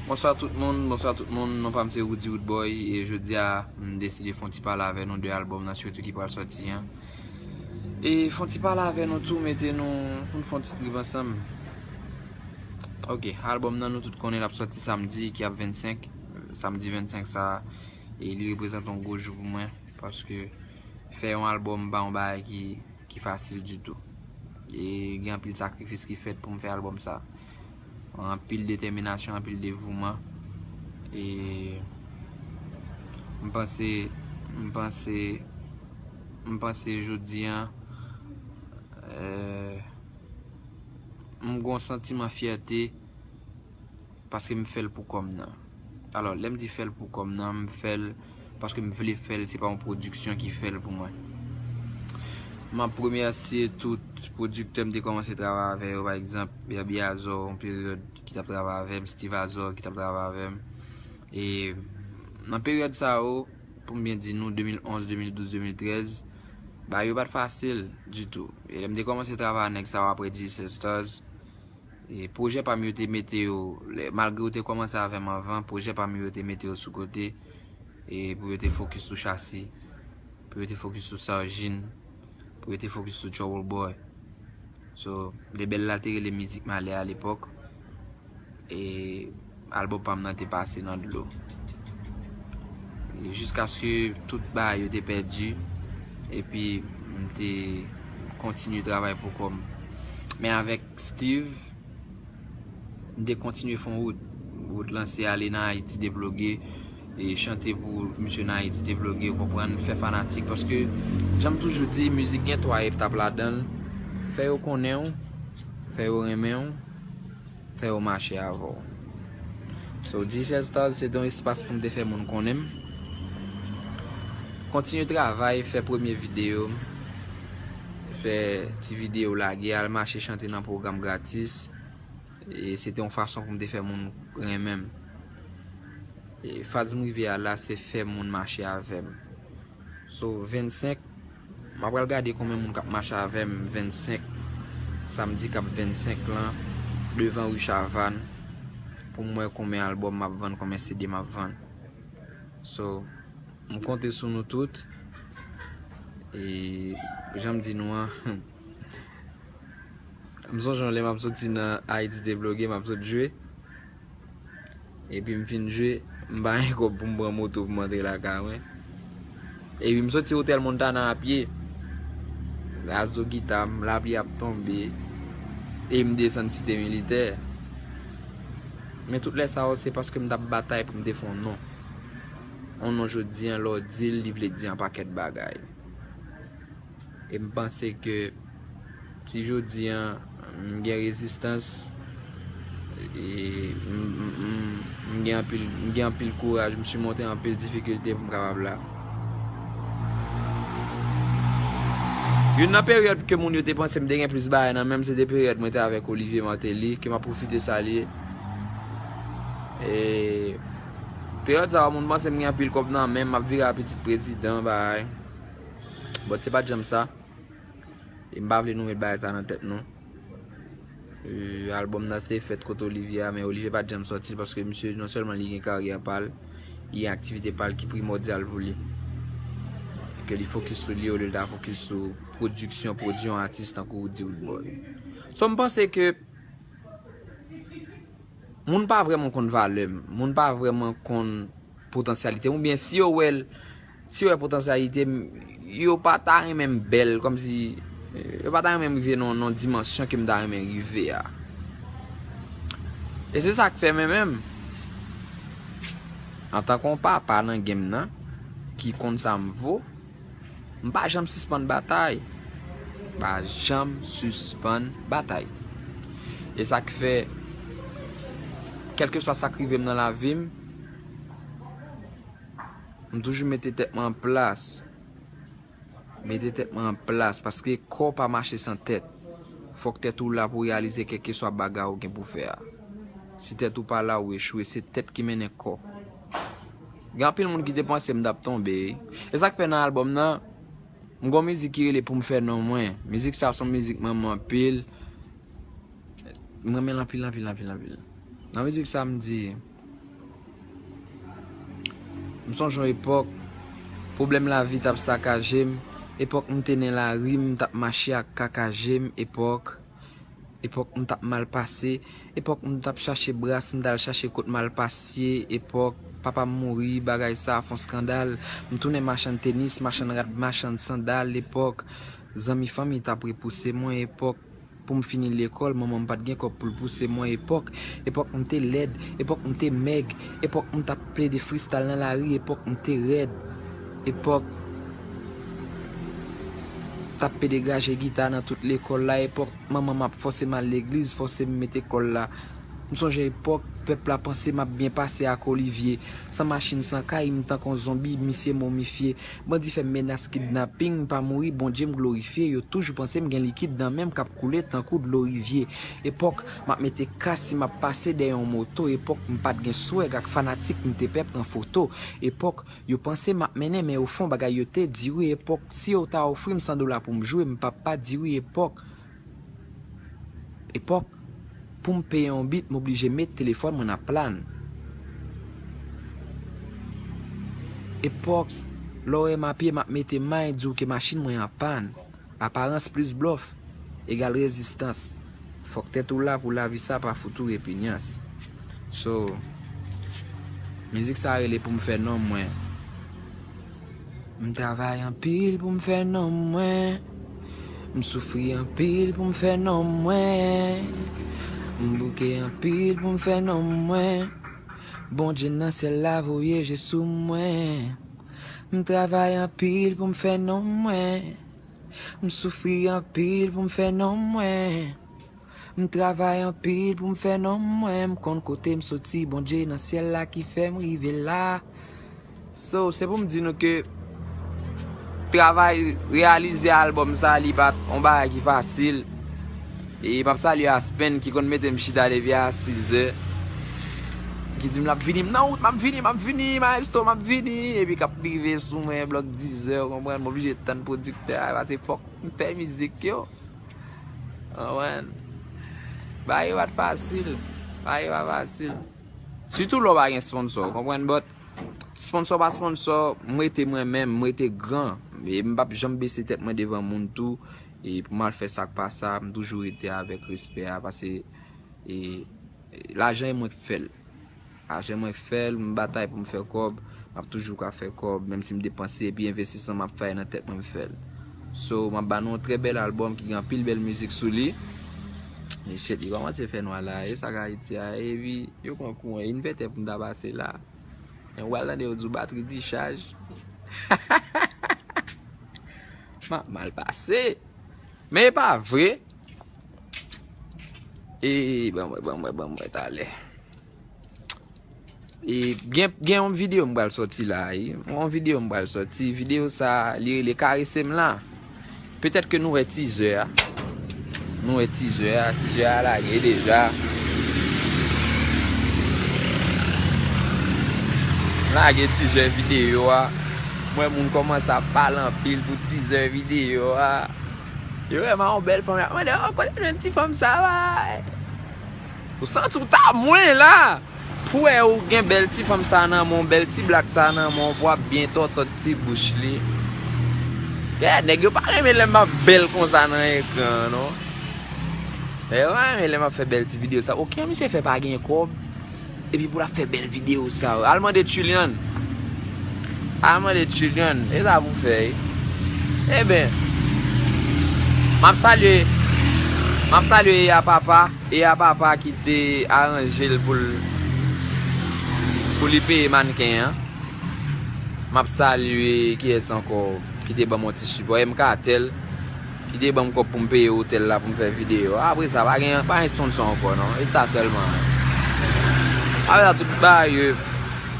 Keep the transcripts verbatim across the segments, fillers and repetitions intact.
Bonswa tout moun, bonswa tout moun. Non pa m se Roody Roodboy e jodi a m deside fè yon ti pale avè nou de albòm nan sitou ki pral sòti an. E fè yon ti pale avè nou tou, mete nou pou n fè yon ti trip ansanm. Ok, albòm nan nou tout konnen l ap sòti samdi ki ap vennsenk. Samdi vennsenk sa, e li reprezante yon gwo jou pou mwen paske fè yon albòm pa yon bagay ki ki fasil ditou. E gen anpil sakrifis ki fèt pou m fè albòm sa. Anpil detèminasyon, anpil devouman. E m panse, m panse, m panse jodi an, euh, m gon santiman fyète paske m fè l pou kò m nan. Alò, lè m di fè l pou kò m nan, m fè l paske m vle fè l, se pa yon pwodiksyon ki fè l pou mwen. M ap remèsye tout pwodiktè m te kòmanse travay avè yo, pa egzanp, Herby Azor, yon peryòd ki t ap travay avè m, Steve Azor ki t ap travay avè m. E nan peryòd sa yo, pou m byen di nou, de mil onz, de mil douz, de mil trèz, bagay yo pa t fasil ditou. E lè m te kòmanse travay ak nèg sa yo apre Diesel Stars, e pwojè pa m yo te mete yo, lè, malgre yo te kòmanse avè m anvan, pwojè pa m yo te mete yo sou kote, e pou yo te fokis sou Chasi, pou yo te fokis sou Sarjin, pou yo te fokis sou Trouble Boy. So, lebèl la te rele Mizik Malè alepòk. E albòm pa m nan te pase nan dlo. E jiskaske tout bagay yo te pèdi, epi m te kontinye travay pou kò m. Men avèk Steve, m te kontinye fè yon wout. Wout lan se ale nan Ayiti deploge, e chante pou misye nan Ayiti deploge, ou konprann, fè fanatik. Paske, jan m toujou di, mizik gen twa etap ladan l. Fè yo konnen w, fè yo renmen w, fè yo mache avè w. So, Diesel Stars se te yon espas pou m te fè moun konnen m. Kontinye travay, fè premye videyo m, fè ti videyo lage, al mache chante nan pwogram gratis. E se te yon fason pou m te fè moun renmen m. E faz m rive a la, se fè moun mache avè m. So, vennsenk, m ap pral gade konbyen moun k ap mache avè m vennsenk, samdi k ap vennsenk lan, devan Ri Chavann, pou m wè konbyen albòm m ap vann, konbyen C D m ap vann. So, m konte sou nou tout. E jan m di nou an, m sonje yon lè m ap soti nan Ayiti deploge, m ap sot jwe. Epi m fin jwe, m pa gen kòb pou m pran moto pou m antre lakay mwen. Epi m soti otèl Montana a pye. Gazo gita m, lapli ap tonbe. E m desann Site Militè. Men tout lè sa yo, se paske m t ap batay pou m te fè yon non. Yon non jodi an, lè w di l, li vle di yon pakèt bagay. E m panse ke si jodi an m gen rezistans, e m, m, m, m gen anpil, m gen anpil kouraj, m simonte anpil difikilte pou m kapab la. Youn nan peryòd ke moun yo te panse m te gen plis bagay nan men m, se te peryòd mwen te avèk Olivier Martelly, ke m ap pwofite salye. E peryòd sa yo, moun panse m gen anpil kòb nan men m, m ap vire a pitit prezidan, bagay. But se pa t janm sa. E m pa vle nou met bagay sa nan tèt nou. E, albòm nan te fèt kote Olivier a, men Olivier pa t janm sòti l paske misye non sèlman li gen karyè pa l, li gen aktivite pa l ki primòdyal pou li. Ke li fokis sou li olye l ta fokis sou pwodiksyon, pwodui yon atis tankou Roody Roodboy. So, m panse ke moun pa vrèman konn valè m, moun pa vrèman konn potansyalite m, oubyen si yo wè l, si yo wè potansyalite m, yo pa ta renmen m bèl, kòmsi, yo pa ta renmen m rive nan, nan yon dimansyon ke m ta renmen rive a. E se sa k fè mwen menm, antanke yon papa nan game nan, ki konn sa m vo, m pa janm sispann batay. M pa janm sispann batay. E sa k fè, kèlkeswa sa k rive m nan lavi m, m toujou mete tèt mwen an plas. Mete tèt mwen an plas, paske kò pa mache san tèt. Fòk tèt ou la pou w reyalize kèlkeswa bagay ou gen pou fè a. Si tèt ou pa la, ou echwe. Se tèt ki mennen kò. Gen anpil moun ki te panse m t ap tonbe, wi. E sa k fè nan albòm nan, m gon mizik ki rele Pou m fè non mwen. Mizik sa se yon mizik m renmen anpil. M renmen l anpil, anpil, anpil, anpil. Nan mizik sa, m di, M sonje yon epòk, pwoblèm lavi t ap sakaje m. Epòk m te nan lari, m t ap mache ak kaka je m. Epòk, epòk m t ap mal pase. Epòk m t ap chache bras, m t al chache kot m al pase. Epòk papa m mouri, bagay sa a fè yon eskandal. M tounen machann tenis, machann rad, machann sandal. Epòk zanmi fanmi t ap repouse mwen. Epòk pou m fini lekòl, manman m pa t gen kòb pou l pouse mwen. Epòk, epòk m te lèd, epòk m te mèg, epòk m t ap plede freestyle nan lari, epòk m te rèd, epòk t ap pede graje gita nan tout lekòl la, epòk manman m ap fòse m al legliz, fòse m mete kòl la. M sonje epòk pèp la panse m ap byen pase ak Olivye. San machin, san kay, m tankou yon zonbi, misye momifye. Bandi fè m menas kidnaping, m pa mouri, Bondye m glorifye. Yo toujou panse m gen likid nan men m k ap koule tankou dlo rivye. Epòk m ap mete kas si m ap pase dèyè yon moto. Epòk m pa t gen swag ak fanatik, m te pè pran foto. Epòk yo panse m ap mennen, men ofon bagay yo te di wi. Epòk si yo ta ofri m san dola pou m jwe, m p ap pa di wi. Epòk Epòk, pou m peye yon bit, m oblije met telefòn mwen nan plan. Epòk, lè w wè m a pye, m ap mete may, di w ke machin mwen an pàn. Aparans plis blòf egal rezistans. Fòk tèt ou la pou lavi sa pa fout ou repinyans. So, mizik sa rele pou m fè non mwen. M travay anpil pou m fè non mwen. M soufri anpil pou m fè non mwen. M bouke anpil pou m fè non mwen. Bondye nan syèl la voye je sou mwen. M travay anpil pou m fè non mwen. M soufri anpil pou m fè non mwen. M travay anpil pou m fè non mwen, m konn kote m soti, Bondye nan syèl la ki fè m rive la. So, se pou m di nou ke travay reyalize albòm sa, li pa t yon bagay ki fasil. E m ap salye Aspen ki konn mete m chita depi a sizè. Ki di m l ap vini, m nan wout, m ap vini, m ap vini, maestro, m ap vini. Epi k ap rive sou mwen, blòk dizè, w konprann, m oblije tann pwodiktè a, paske fòk m fè mizik yo. Konprann? Bagay yo pa t fasil. Bagay yo pa fasil. Sitou lè w pa gen sponsò, w konprann? But, sponsò pa sponsò, m rete mwen menm, m rete gran. E m p ap janm bese tèt mwen devan moun tou. E pou m al fè sa k pa sa, m toujou rete avèk respè a, paske, e, e, lajan e mwen k fè l. Lajan mwen fè l, m batay pou m fè kòb, m ap toujou ka fè kòb, menm si m depanse, epi envestisman m ap fè nan tèt mwen m fè l. So, m ap ba nou yon trè bèl albòm ki gen anpil bèl mizik sou li. E shit, li kòmanse fè nwa la, e sa k Ayiti a, epi yo pran kouran, e envètè pou m ta pase la. Men w pral tande yo di w batri dichaj. M ap mal pase. Men e pa vre. E, ban mwen, ban mwen, ban mwen, talè. E, gen, gen yon videyo m pral sòti la, wi. Yon videyo m pral sòti. Videyo sa, li rele Karese m la. Petèt ke nou wè tizè a. Nou wè tizè a. Tizè a lage deja. Lage tizè videyo a. M wè moun kòmanse ap pale anpil pou tizè videyo a. Yo wè m a yon bèl fanm, y ap mande, "Oh, kote w jwenn ti fanm sa a?" Ou santi w ta mwen la. Pou wè ou gen bèl ti fanm sa nan men w, bèl ti blak sa nan men w, pou w ap byen tòtòt ti bouch li. Yeah, nèg yo pa renmen lè m ap bèl konsa nan ekran an, non. Nèg yo pa renmen lè m ap fè bèl ti videyo sa. Okenn misye fè pa gen kòb. Epi pou l ap fè bèl videyo sa yo. Al mande Trillion. Al mande Trillion. E sa pou fè, wi. Eben, m ap salye, m ap salye Eya Papa. Eya Papa ki te aranje l pou l, pou li peye mannken an. M ap salye kiyès ankò ki te ban m yon ti sipò. M Kartel. Ki te ban m kòb pou m peye otèl la pou m fè videyo. Apre sa, pa gen, pa gen sponsò ankò non. E sa sèlman. Apre sa, tout bagay yo,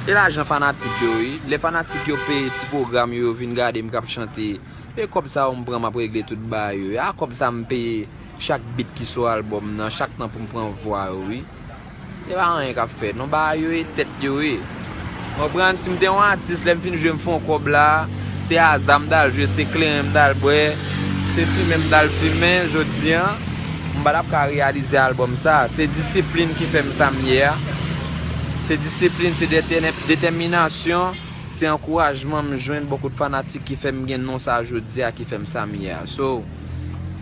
e lajan fanatik yo, wi. Lè fanatik yo peye ti pwogram yo, yo vin gade m k ap chante, e kòb sa yo m pran, m ap regle tout bagay yo. E a kòb sa m peye chak beat ki sou albòm nan, chak tan pou m pran vwa yo, wi. Se pa anyen k ap fèt non, bagay yo e tèt yo ye. Konprann, si m te yon atis, lè m fin jwe, m fè yon kòb la, se aza m t al jwe, se kleren m t al bwè, se fimen m t al fimen, jodi an, m pa t ap ka reyalize albòm sa. Se disiplin ki fè m sa m ye a. Se disiplin, se detè-, detèminasyon. Se ankourajman m jwenn bò kot fanatik ki fè m gen non sa jodi a, ki fè m sa m ye a. So,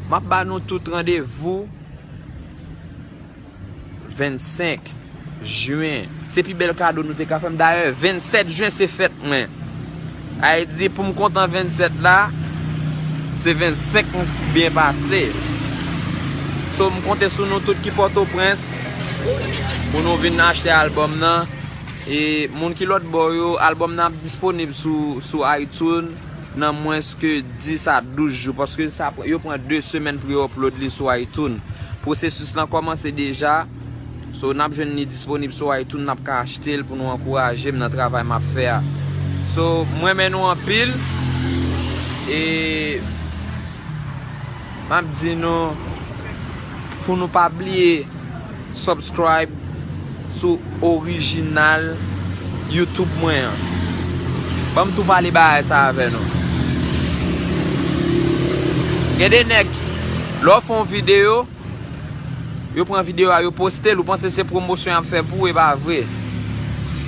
m ap ba nou tout randevou vennsenk jen. Se pi bèl kado nou te ka fè m. Dayè, vennsèt jen se fèt mwen. Sa vle di pou m kontan vennsèt la, se vennsenk m byen pase. So, m konte sou nou tout ki Pòtoprens pou nou vin achte albòm nan. E moun ki lòt bò yo, albòm nan ap disponib sou, sou iTunes nan mwens ke dis a douz jou, paske sa, yo pran de semèn pou yo upload li sou iTunes. Pwosesis lan kòmanse deja. So, n ap jwenn li disponib sou iTunes, n ap ka achte l pou nou ankouraje m nan travay m ap fè a. So, m renmen nou anpil. E m ap di nou, pou nou pa bliye subscribe sou orijinal YouTube mwen an. Ban m tou pale bagay sa avè nou. Gen de nèg, lè w fè yon videyo, yo pran videyo a, yo poste l, ou panse se pwomosyon y ap fè pou ou, e pa vre.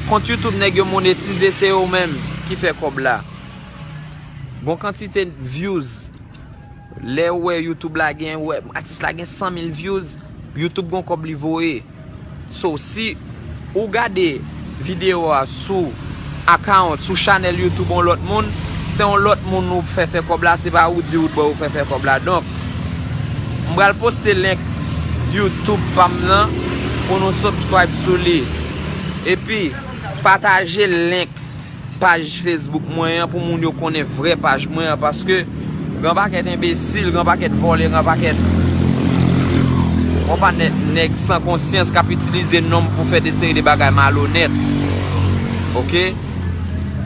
Kont YouTube nèg yo monetize, se yo menm ki fè kòb la. Gon kantite views. Lè w wè YouTube la gen, wè, atis la gen san mil views, YouTube gon kòb li voye. So, si ou gade videyo a sou account, sou chanèl YouTube yon lòt moun, se yon lòt moun ou fè fè kòb la, se pa Roody Roodboy ou fè fè kòb la. Donk, m pral poste link YouTube pa m nan pou nou subscribe sou li. Epi, pataje link paj Facebook mwen an pou moun yo konnen vrè paj mwen an, paske gen yon pakèt enbesil, gen yon pakèt vòlè, gen yon pakèt, yon pakèt nèg san konsyans k ap itilize non m pou fè de seri de bagay malonèt. Oke?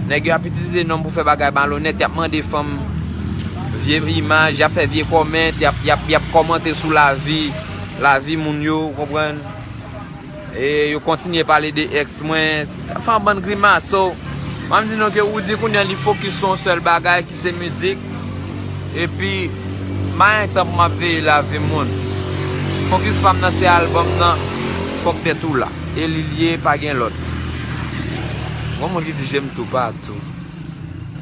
Nèg yo ap itilize non m pou fè bagay malonèt, y ap mande fanm vye imaj, y ap fè vye kòmant, y ap, y ap, y ap kòmante sou lavi, lavi moun yo, ou konprann? E yo kontinye pale de ex mwen, fè yon bann grimas. So, m ap di nou ke Roody kounye a li fokis sou yon sèl bagay ki se mizik. Epi, m pa gen tan pou m ap veye lavi moun. Fokis pa m nan se albòm nan, fòk tèt ou la. E li l ye, pa gen lòt. Gon moun ki di j'aime tout partout.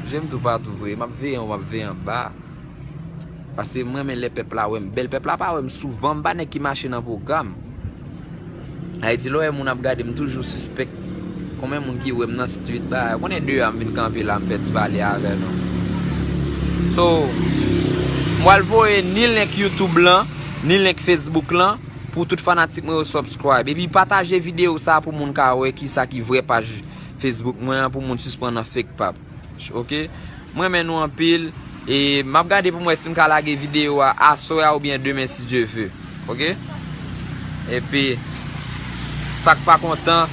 J'aime tout partout vre, m ap veye anwo, m ap veye anba. Paske m renmen lè pèp la wè m. Bèl pèp la pa wè m souvan, m pa nèg ki mache nan pwogram. Sa vle di lè w wè moun ap gade m, toujou sispèk konbyen moun ki wè m nan street la. Ou konnen de a m vin kanpe la, m fè ti pale avè nou. So, m pral voye ni link YouTube lan, ni link Facebook lan, pou tout fanatik mwen yo subscribe. Epi pataje videyo sa pou moun ka wè kisa ki vrè paj Facebook mwen an, pou moun sispann nan fake paj. Oke? M renmen nou anpil. E m ap gade pou m wè si m ka lage videyo a aswè a oubyen demen, si Dye ve. Oke? Epi, sa k pa kontan,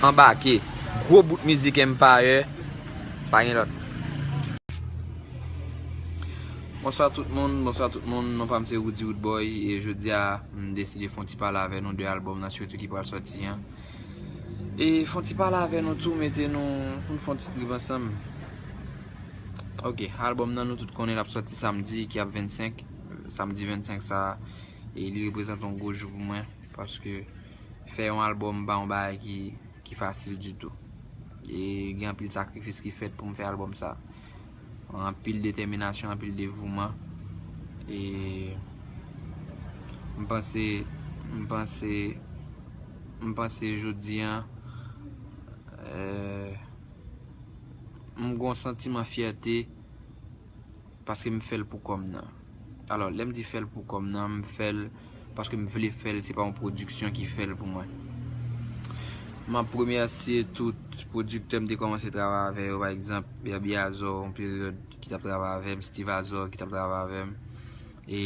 anbake. Gwo bout mizik Empire. Pa gen lòt. Bonswa tout moun, bonswa tout moun. Non pa m se Roody Roodboy. E jodi a, m deside fè yon ti pale avè nou de albòm nan, sitou ki pral sòti an. E fè yon ti pale avè nou tou, mete nou pou n fè yon ti trip ansanm. Oke, albòm nan nou tout konnen l ap sòti samdi ki ap vennsenk, samdi vennsenk sa a, e li reprezante yon gwo jou pou mwen, paske fè yon albòm pa yon bagay ki, ki fasil ditou. E gen anpil sakrifis ki fèt pou m fè albòm sa. Anpil detèminasyon, anpil devouman. E m panse, m panse, m panse jodi a, eh, m gon santiman fyète paske m fè l pou kò m nan. Alò, lè m di fè l pou kò m nan, m fè l paske m vle fè l, se pa yon pwodiksyon ki fè l pou mwen. M ap remèsye tout pwodiktè m te kòmanse travay avè yo, pa egzanp, Herby Azor, yon peryòd ki t ap travay avè m, Steve Azor ki t ap travay avè m. E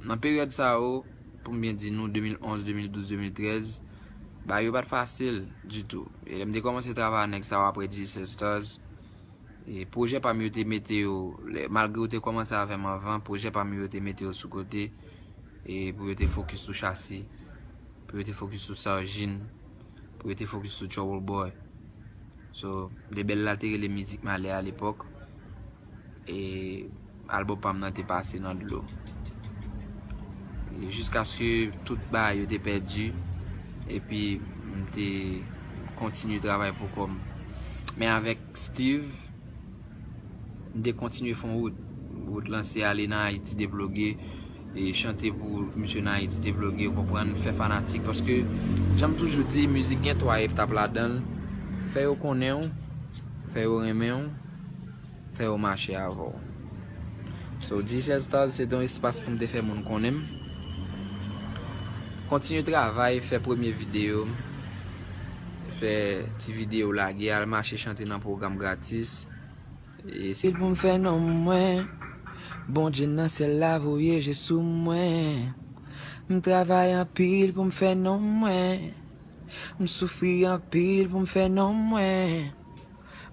nan peryòd sa yo, pou m byen di nou, de mil onz, de mil douz, de mil trèz, bagay yo pa t fasil ditou. E lè m te kòmanse travay ak nèg sa yo apre Digicel Stars, e pwojè pa m yo te mete yo, lè, malgre yo te kòmanse avè m anvan, pwojè pa m yo te mete yo sou kote, e pou yo te fokis sou Chasi, pou yo te fokis sou Sarjin, pou yo te fokis sou Trouble Boy. So, Lebèl la te rele Mizik Malè alepòk. E albòm pa m nan te pase nan dlo. E jiskaske tout bagay yo te pèdi, epi m te kontinye travay pou kò m. Men avèk Steve, m te kontinye fè yon wout. Wout lan se ale nan Ayiti deploge, e chante pou misye nan Ayiti deploge, ou konprann, fè fanatik. Paske, jan m toujou di, mizik gen twa etap ladan l. Fè yo konnen w, fè yo renmen w, fè yo mache avè w. So, G sèz Stars se te yon espas pou m te fè moun konnen m. Kontinye travay, fè premye videyo m, fè ti videyo lage, al mache chante nan pwogram gratis. E se pou m fè non mwen. Bondye nan syèl la voye je sou mwen. M travay anpil pou m fè non mwen. M soufri anpil pou m fè non mwen.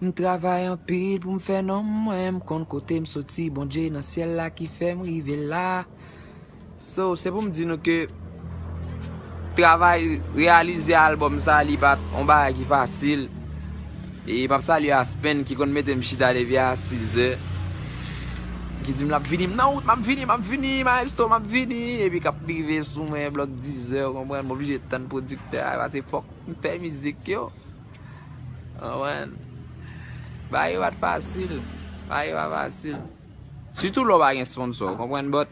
M travay anpil pou m fè non mwen. M konn kote m soti, Bondye nan syèl la ki fè m rive la. So, se pou m di nou ke travay reyalize albòm sa, li pa t yon bagay ki fasil. E m ap salye Aspen ki konn mete m chita depi a sizè. Ki di m l ap vini, m nan wout, m ap vini, m ap vini, maestro, m ap vini. Epi k ap rive sou mwen, blòk dizè, ou konprann, m oblije tann pwodiktè a, paske fòk m fè mizik yo. Konprann? Bagay yo pa t fasil. Bagay yo pa fasil. Sitou lè w pa gen sponsò, konprann? But,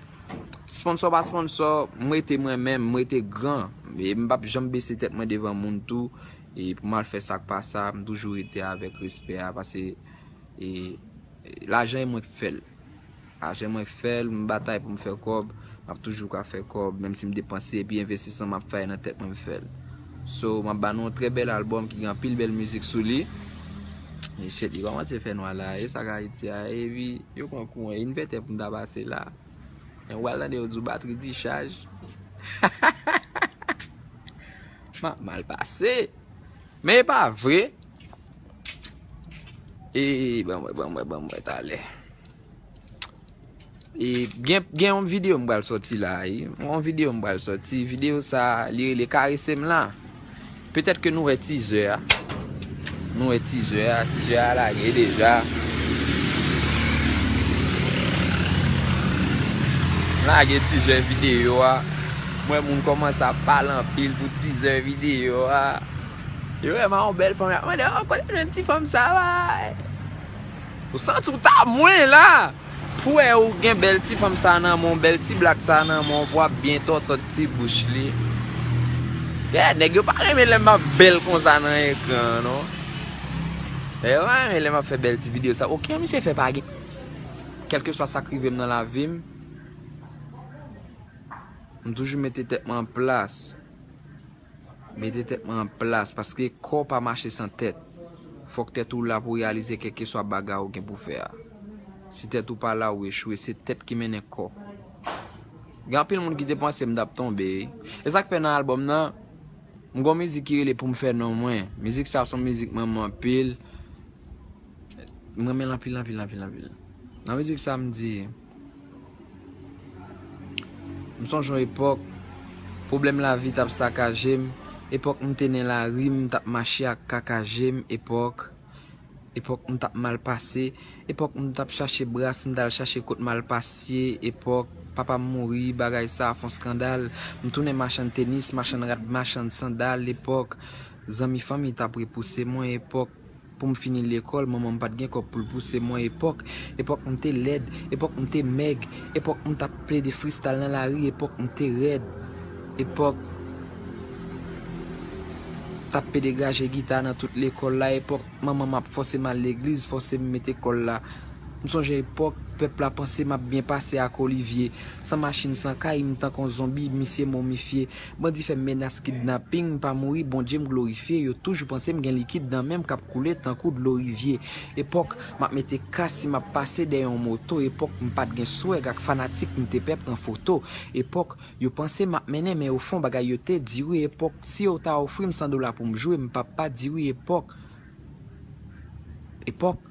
sponsò pa sponsò, m rete mwen menm, m rete gran. E m p ap janm bese tèt mwen devan moun tou. E pou m al fè sa k pa sa, m toujou rete avèk respè a, paske, e, e, lajan e mwen k fè l. Lajan mwen k fè l, m batay pou m fè kòb, m ap toujou ka fè kòb, menm si m depanse, epi envestisman m ap fè nan tèt mwen m fè l. So, m ap ba nou yon trè bèl albòm ki gen anpil bèl mizik sou li. E shit, li kòmanse fè nwa la, e sa k Ayiti a, epi yo pran kou, e envètè pou m ta pase la. Men w al tande yo di w batri dichaj. M ap mal pase. Men e pa vre. E, ban mwen, ban mwen, ban mwen, talè. E, gen, gen yon videyo m pral sòti la, wi. Yon videyo m pral sòti. Videyo sa, li rele Karese m la. Petèt ke nou wè tizè a. Nou wè tizè a. Tizè a lage deja. M lage tizè videyo a. M wè moun kòmanse ap pale anpil pou tizè videyo a. Yo wè m a yon bèl fanm, y ap mande, "Oh, kote w jwenn ti fanm sa a?" Ou santi w ta mwen la. Pou wè ou gen bèl ti fanm sa nan men w, bèl ti blak sa nan men w, pou w ap byen tòtòt ti bouch li. Yeah, nèg yo pa renmen lè m ap bèl konsa nan ekran an, non. Nèg yo pa renmen lè m ap fè bèl ti videyo sa. Okenn misye fè pa gen. Kèlkeswa sa k rive m nan lavi m, m toujou mete tèt mwen an plas. Mete tèt mwen an plas, paske kò pa mache san tèt. Fòk tèt ou la pou reyalize kèlkeswa bagay ou gen pou fè a. Si tèt ou pa la, ou echwe. Se tèt ki mennen kò. Gen anpil moun ki te panse m t ap tonbe, wi. E sa k fè nan albòm nan, m gon mizik ki rele Pou m fè non mwen. Mizik sa se yon mizik m renmen anpil. M renmen l anpil, anpil, anpil, anpil. Nan mizik sa, m di, m sonje yon epòk, pwoblèm lavi t ap sakaje m, epòk m te nan lari, m t ap mache ak kaka je m, epòk, epòk m t ap mal pase, epòk m t ap chache bras, m t al chache kot mal pase, epòk papa m mouri, bagay sa a fè yon eskandal, m tounen machann tenis, machann rad, machann sandal, epòk zanmi fanmi t ap repouse mwen, epòk pou m fini lekòl, manman m pa t gen kòb pou l pouse mwen epòk, epòk m te lèd, epòk m te mèg, epòk m t ap plede freestyle nan lari, epòk m te rèd, epòk t ap pede graje gita nan tout lekòl la, epòk manman m ap fòse m al legliz, fòse m mete kòl la. M sonje epòk pèp la panse m ap byen pase ak Olivye. San machin, san kay, m tankou yon zonbi, misye momifye. Bandi fè m menas kidnaping, m pa mouri, Bondye m glorifye. Yo toujou panse m gen likid nan men m k ap koule tankou dlo rivye. Epòk m ap mete kas si m ap pase dèyè yon moto. Epòk m pa t gen swag ak fanatik, m te pè pran foto. Epòk yo panse m ap mennen, men ofon bagay yo te diri. Epòk si yo ta ofri m san dola pou m jwe, m p ap pa diri. Epòk Epòk,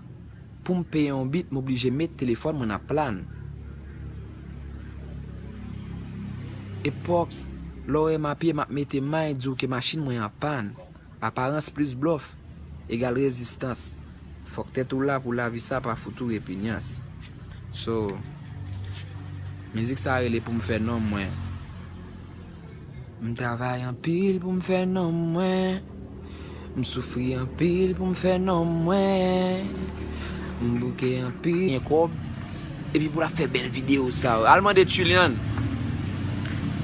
pou m peye yon bit, m oblije met telefòn mwen nan plan. Epòk, lè w wè m a pye, m ap mete may, di w ke machin mwen an pàn. Aparans plis blòf egal rezistans. Fòk tèt ou la pou lavi sa pa fout ou repinyans. So, mizik sa rele Pou m fè non mwen. M travay anpil pou m fè non mwen. M soufri anpil pou m fè non mwen. M bouke anpil, gen kòb. Epi pou l ap fè bèl videyo sa yo. Al mande Trillian.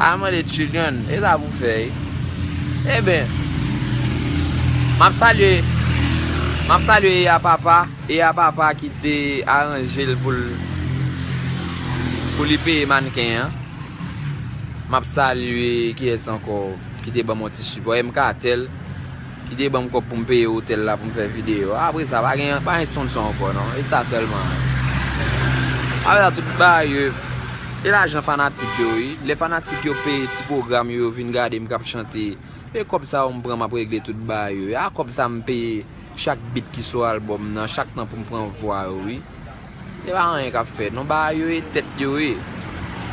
Al mande Trillian. E sa pou fè, wi. Eben, m ap salye, m ap salye Eya Papa. Eya Papa ki te aranje l pou l, pou li peye mannken an. M ap salye kiyès ankò ki te ban m yon ti sipò. M Kartel. Ki te ban m kòb pou m peye otèl la pou m fè videyo. Apre sa, pa gen, pa gen sponsor ankò, non. E sa sèlman. Apre sa, tout bagay yo, e lajan fanatik yo, wi. Lè fanatik yo peye ti pwogram yo, yo vin gade m k ap chante, e kòb sa yo m pran, m ap regle tout bagay yo. E a kòb sa m peye chak beat ki sou albòm nan, chak tan pou m pran vwa yo, wi. Se pa anyen k ap fèt, non, bagay yo e tèt yo ye.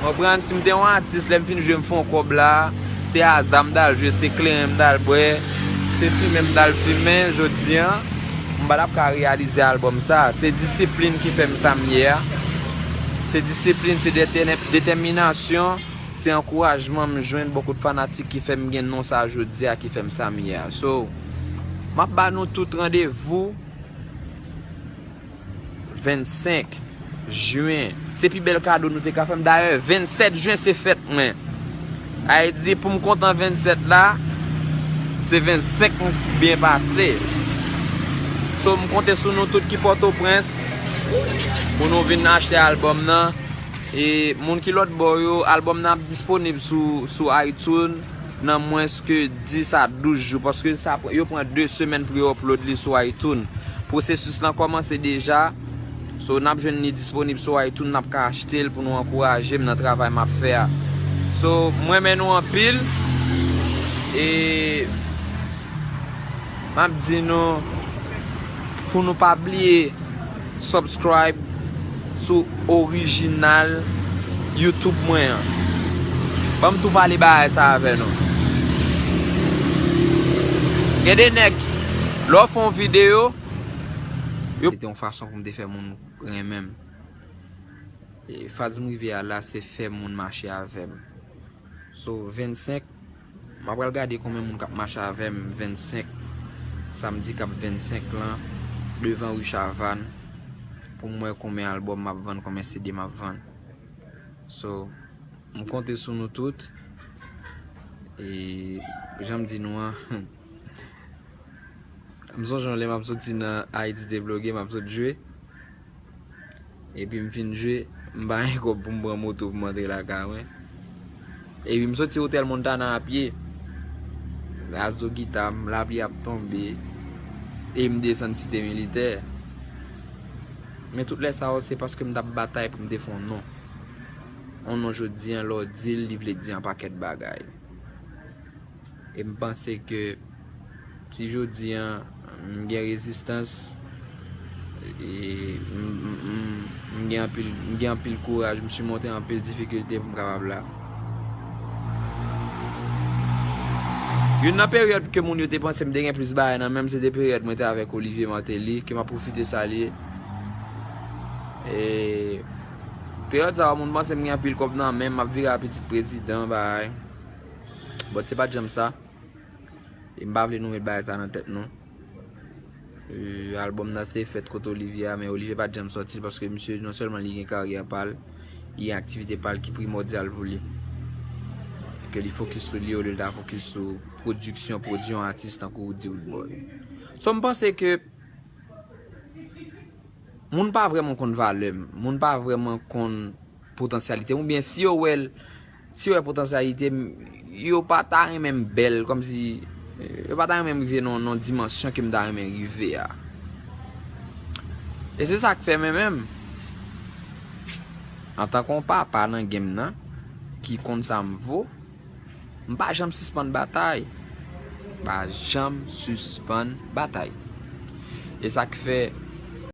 Konprann, si m te yon atis, lè m fin jwe, m fè yon kòb la, se aza m t al jwe, se kleren m t al bwè, se fimen m t al fimen, jodi an, m pa t ap ka reyalize albòm sa. Se disiplin ki fè m sa m ye a. Se disiplin, se detè-, detèminasyon, se ankourajman m jwenn bò kot fanatik ki fè m gen non sa jodi a, ki fè m sa m ye a. So, m ap ba nou tout randevou vennsenk jen. Se pi bèl kado nou te ka fè m. Dayè, vennsèt jen se fèt mwen. Sa vle di, pou m kontan vennsèt la, se vennsenk m byen pase. So, m konte sou nou tout ki Pòtoprens pou nou vin achte albòm nan. E moun ki lòt bò yo, albòm nan ap disponib sou, sou iTunes nan mwens ke dis a douz jou, paske sa, yo pran de semèn pou yo upload li sou iTunes. Pwosesis lan kòmanse deja. So, n ap jwenn li disponib sou iTunes, n ap ka achte l pou nou ankouraje m nan travay m ap fè a. So, m renmen nou anpil. E m ap di nou, pou nou pa bliye subscribe sou orijinal YouTube mwen an. Ban m tou pale bagay sa avè nou. Gen de nèg, lè w fè yon videyo, yo te yon fason pou m te fè moun renmen m. E faz m rive a la, se fè moun mache avè m. So, vennsenk, m ap pral gade konbyen moun k ap mache avè m vennsenk, samdi k ap vennsenk lan, devan Ri Chavann, pou m wè konbyen albòm m ap vann, konbyen C D m ap vann. So, m konte sou nou tout. E, jan m di nou an, m sonje yon lè m ap soti nan Ayiti Debloge, m ap sot jwe. Epi m fin jwe, m pa gen kòb pou m pran moto pou m antre lakay mwen. Epi m soti Hotel Montana a pye. Azo gita m, lapli ap tonbe. E m desann Site Militè. Men tout lè sa yo, se paske m t ap batay pou m te fè yon non. Yon non jodi an, lè w di l, li vle di yon pakèt bagay. E m panse ke si jodi an m gen rezistans, e m, m, m, m gen anpil, m gen anpil kouraj, m simonte anpil difikilte pou m kapab la. Youn nan peryòd ke moun yo te panse m te gen plis bagay nan men m, se te peryòd mwen te avèk Olivier Martelly, ke m ap pwofite salye. E peryòd sa yo, moun panse m gen anpil kòb nan men m, m ap vire a pitit prezidan, bagay. But se pa t janm sa. E m pa vle nou met bagay sa nan tèt nou. E, albòm nan te fèt kote Olivier a, men Olivier pa t janm sòti l paske misye non sèlman li gen karyè pa l, li gen aktivite pa l ki primòdyal pou li. Ke li fokis sou li olye l ta fokis sou pwodiksyon, pwodui yon atis tankou Roody Roodboy. So, m panse ke moun pa vrèman konn valè m, moun pa vrèman konn potansyalite m, oubyen si yo wè l, si yo wè potansyalite m, yo pa ta renmen m bèl, kòmsi, yo pa ta renmen m rive nan, nan dimansyon ke m ta renmen rive a. E se sa k fè mwen menm, antanke yon papa nan game nan, ki konn sa m vo, m pa janm sispann batay. Pa janm sispann batay. E sa k fè,